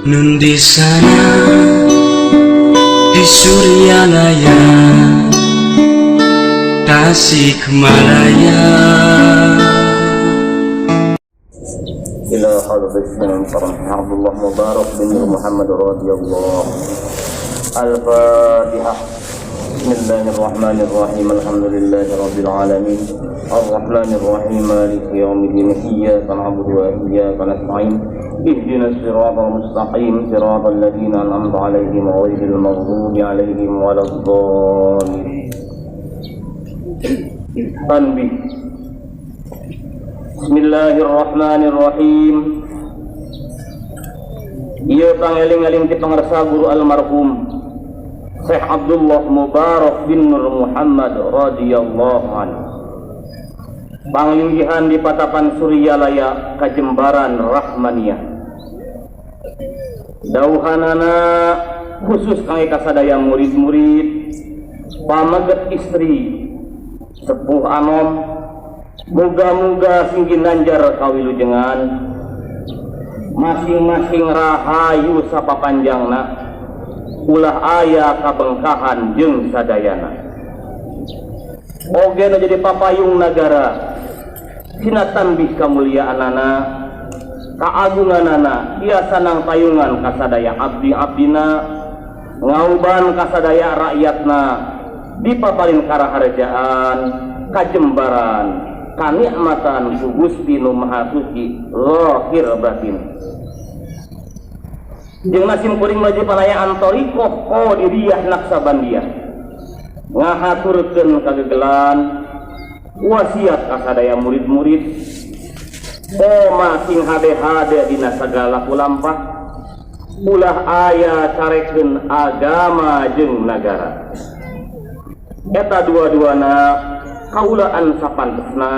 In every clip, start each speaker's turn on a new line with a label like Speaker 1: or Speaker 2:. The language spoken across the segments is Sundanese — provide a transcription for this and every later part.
Speaker 1: Nun di sana di Suryalaya, Tasikmalaya.
Speaker 2: إلى حضرة الشيخ عبد الله مبارك بن محمد رضي الله. الفاتحة. بسم الله الرحمن الرحيم. الحمد لله رب العالمين، الرحمن الرحيم، مالك يوم الدين، إياك نعبد وإياك نستعين، اهدنا الصراط المستقيم، صراط الذين أنعمت عليهم غير المغضوب عليهم ولا الضالين. تنبيه. بسم الله الرحمن الرحيم. Ieu pangeling-eling ti pangersa guru almarhum Syekh Abdullah Mubarak bin Nur Muhammad radhiyallahu anhu. Panglinggihan di Patapan Suryalaya, Kajembaran Rahmaniyah. Dauhanana khusus kangge kasadaya murid-murid, pameget istri, sepuh anom, muga-muga sing ginanjar kawilujengan, masing-masing rahayu sapapanjangna, ulah aya kabengkahan jeung sadayana. Oge nu jadi papayung nagara, sina tanbih kamuliaanana, kaagunganana, tiasa nangtayungan kasadaya abdi-abdina, ngauban kasadaya rakyatna dipaparin karaharjaan, kajembaran, kanikmatan ku Gusti Nu Maha Suci lahir batin. Jeung nasim kuring maju panayaan thoriqoh Qadiriyah Naqsabandiyah, ngahaturkeun kagegelan wasiat kasadaya murid-murid, koma sing hade-hade dina sagala kulampah, ulah aya carekeun agama jeung nagara. Eta dua-duana kaulaan sapantesna,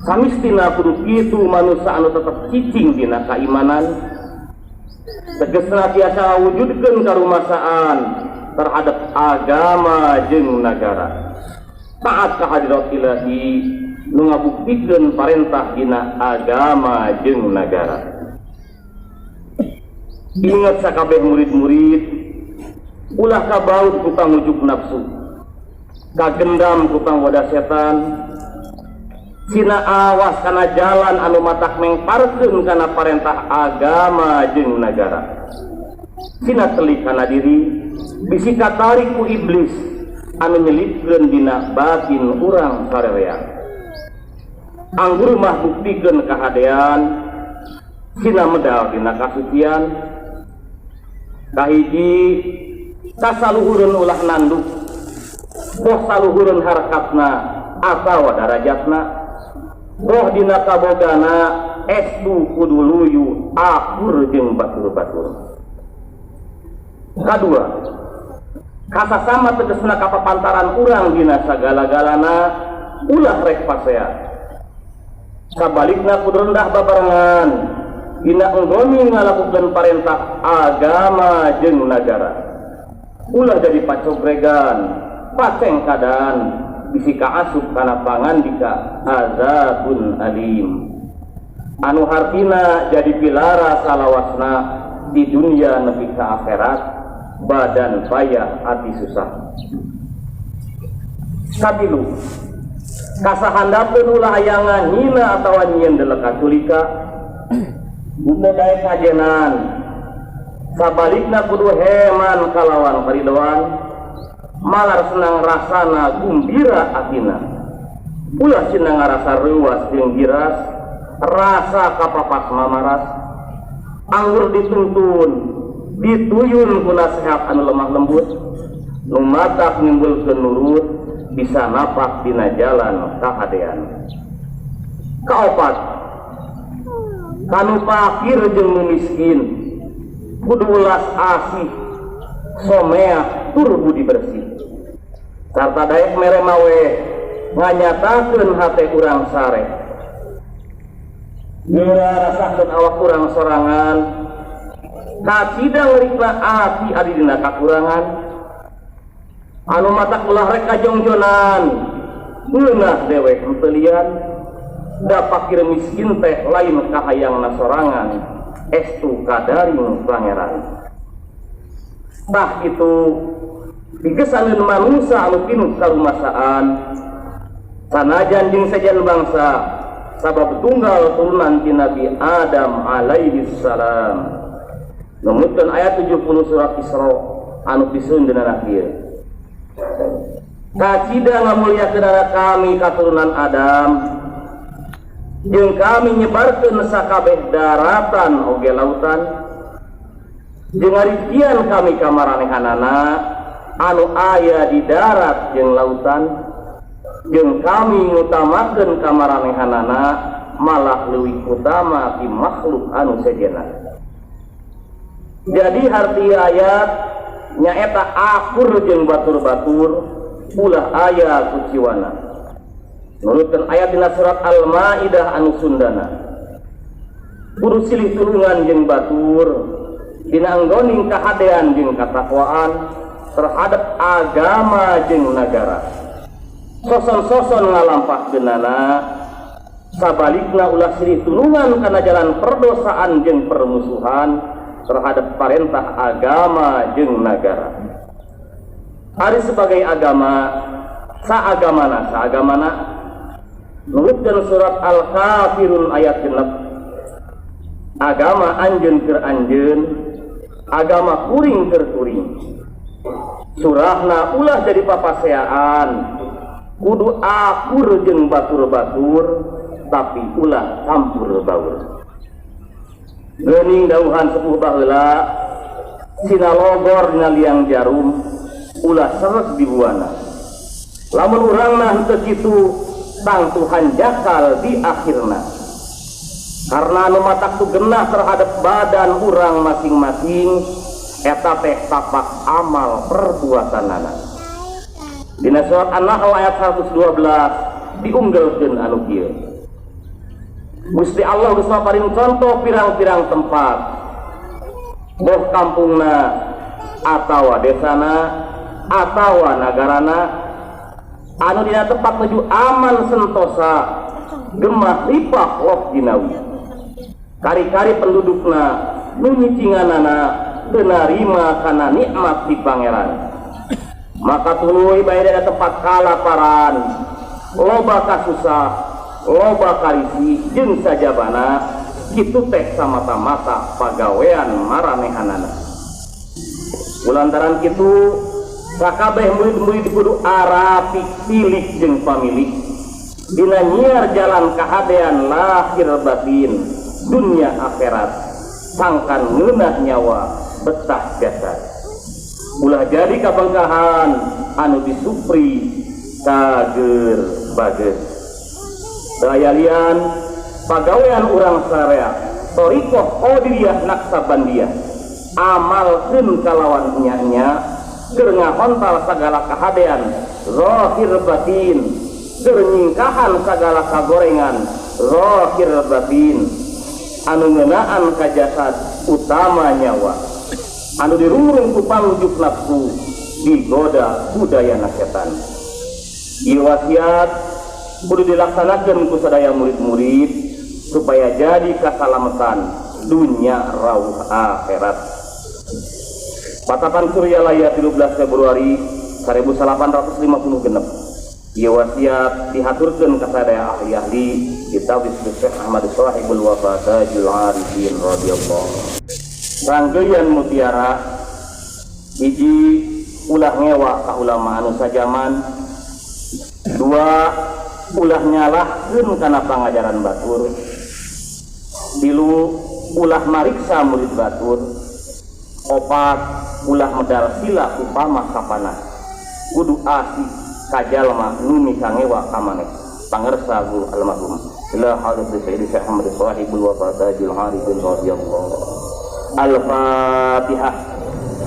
Speaker 2: samistina kudu kitu manusia anu tetep cicing dina kaimanan, tegesna tiasa ngawujudkeun karumasaan terhadap agama jeung nagara, taat ka hadirat ilahi nu ngabuktikeun parentah dina agama jeung nagara. Ingat sakabeh murid-murid, ulah kabaut ku pangujuk nafsu, kagendam ku panggoda setan. Sina awas kana jalan anu matak mengparkeun kana parentah agama jeung nagara. Sina telik kana diri, bisi katarik ku iblis anu nyelipkeun dina batin urang sarerea. Anggur mah buktikeun kahadean, sina medal dina kasucian. Kahiji, kasaluhureun ulah nanduk, boh saluhureun harkatna atawa darajatna, boh dina kabogana, estu kudu luyu akur jeung batur-batur. Kadua, kasasama tegesna kapapantaran urang dina sagala-galana ulah rek pasea, sabalikna kudu rendah babarengan dina enggoni ngalakukeun parentah agama jeung nagara. Ulah jadi pacogregan, pacengkadan, bisi kaasup kana pangandika azabun alim anu hartina jadi pilara salawasna di dunia nepi ka akhirat, badan payah, hati susah. Katilu, kasahandapeun ulah aya ngahina atawa nyieun delek kaculika buka daek kajenan, sabalikna kudu heman kalawan karidoan, malar senang rasana, gumbira atina. Ulah sina ngarasa reuas jeung giras, rasa kapapas mamaras. Anggur dituntun, dituyun ku nasihat anu lemah lembut nu matak nimbulkeun nurut, bisa napak dina jalan kahadean. Kaopat, kanu fakir jeung nu miskin kudu welas asih, someah tur budi bersih, sarta daek mere mawe nganyatakeun hate urang sare. Geura rasakeun awak urang sorangan, kacida ngerikna ati adi dina kakurangan anu matak ulah rek kajongjonan, ngeunah dewek henteu lian, da fakir miskin teh lain kahayangna sorangan. estu kadaring pangeran. Tah itu digesaneun manusia anu pinuh karumasaan sanajan jeung sejen bangsa sabab tunggal turunan ti Nabi Adam alaihi salam. Numutkeun ayat 70 surat Isra anu pisundeunana kieu. Kacida ngamuliakeunana kami katurunan Adam jeung kami nyebarkeun sakabeh daratan oge lautan jeung ngarikian kami ka maranehanana anu aya di darat jeung lautan jeung kami ngutamakeun ka maranehanana malah leuwih utama ti makhluk anu sejenna. Jadi harti ayat nyaeta akur jeung batur-batur ulah aya kuciwana. Nurutkeun ayat dina surat Al-Maidah anu Sundana. Kudu silih tulungan jeung batur dina anggoning kahadean jeung katakwaan terhadap agama jeung nagara. Soson-soson ngalampahkeunana sabalikna ulah silih tulungan kana jalan perdosaan jeung permusuhan terhadap perintah agama jeung nagara. Ari sebagai agama saagamana saagamana nurutkeun surat Al-Kafirun ayat 6. Agama anjeun keur anjeun, agama kuring keur kuring. Surahna ulah jadi papaseaan, kudu akur jeung batur-batur tapi ulah campur baur. Geuning dauhan sepuh baheula sina logor dina liang jarum ulah sereg dibuana. Lamun urangna henteu kitu tangtu hanjakal di akhirna. Karena anu matak tu genah terhadap badan urang masing-masing eta teh tapak amal perbuatanana. Dina surat An-Nahl ayat 112 diunggelkeun anu kieu. Gusti Allah geus maparin contoh pirang-pirang tempat boh kampungna atawa desana atawa nagarana anu dina tempat menuju aman sentosa gemah ripah loh jinawi. Kari-kari pendudukna nu nyicinganana teu narima kana nikmat di pangeran. Maka tuluy bae dina tempat kalaparan loba kasusah loba karisi jeung sajabana kitu teh samata-mata pagawean maranehanana. Kulantaran kitu sakabeh murid-murid kudu arapi pilih jeung pamilih dina nyiar jalan kahadean lahir batin dunia akhirat sangkan ngeunah nyawa betah jasad. Ulah jadi kabengkahan anu disupri kager bager. Dayalian pagawean urang sarea thariqah qadiriyah naksabandiyah amalkeun kalawan nya-nya keur ngahontal sagala kahadean zahir batin, keur nyingkahan sagala kagorengan zahir batin anu ngeunaan ka jasad utama nyawa anu dirurung ku pangrujuk nafsu digoda budayana setan. Ieu wasiat kudu dilaksanakeun ku sadaya murid-murid supaya jadi kasalamatan dunya rauh akhirat. Patapan Suryalaya 13 Februari 1850 genep. Ieu wasiat dihaturkeun ka sadaya ahli-ahli kitab Syekh Ahmad Shahibul Wafa Tajul Arifin radhiyallahu. Rangkaian mutiara hiji ulah ngewa ka ulama anu sajaman, dua ulah nyalahkeun kana pangajaran batur, tilu ulah mariksa murid batur, opat ulah medal sila upama kapana kudu asih kajalma nu mikangewa ka maneh. Pangersa guru almarhum ila hadrat Sayyidi Syekh Ahmad Shahibul Wafa Tajul Arifin radhiyallahu. Al-Fatihah.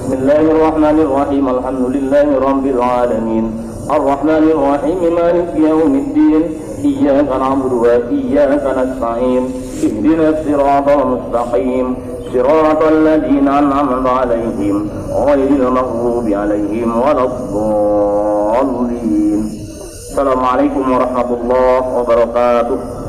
Speaker 2: Bismillahirrahmanirrahim. Alhamdulillahi rabbil alamin. Arrahmanir rahim. Maliki yaumiddin. Iyyaka na'budu wa iyyaka nasta'in. Ihdinas siratal mustaqim. Siratal ladzina an'amta 'alaihim ghairil maghdubi 'alaihim waladdallin. Assalamualaikum warahmatullahi wabarakatuh.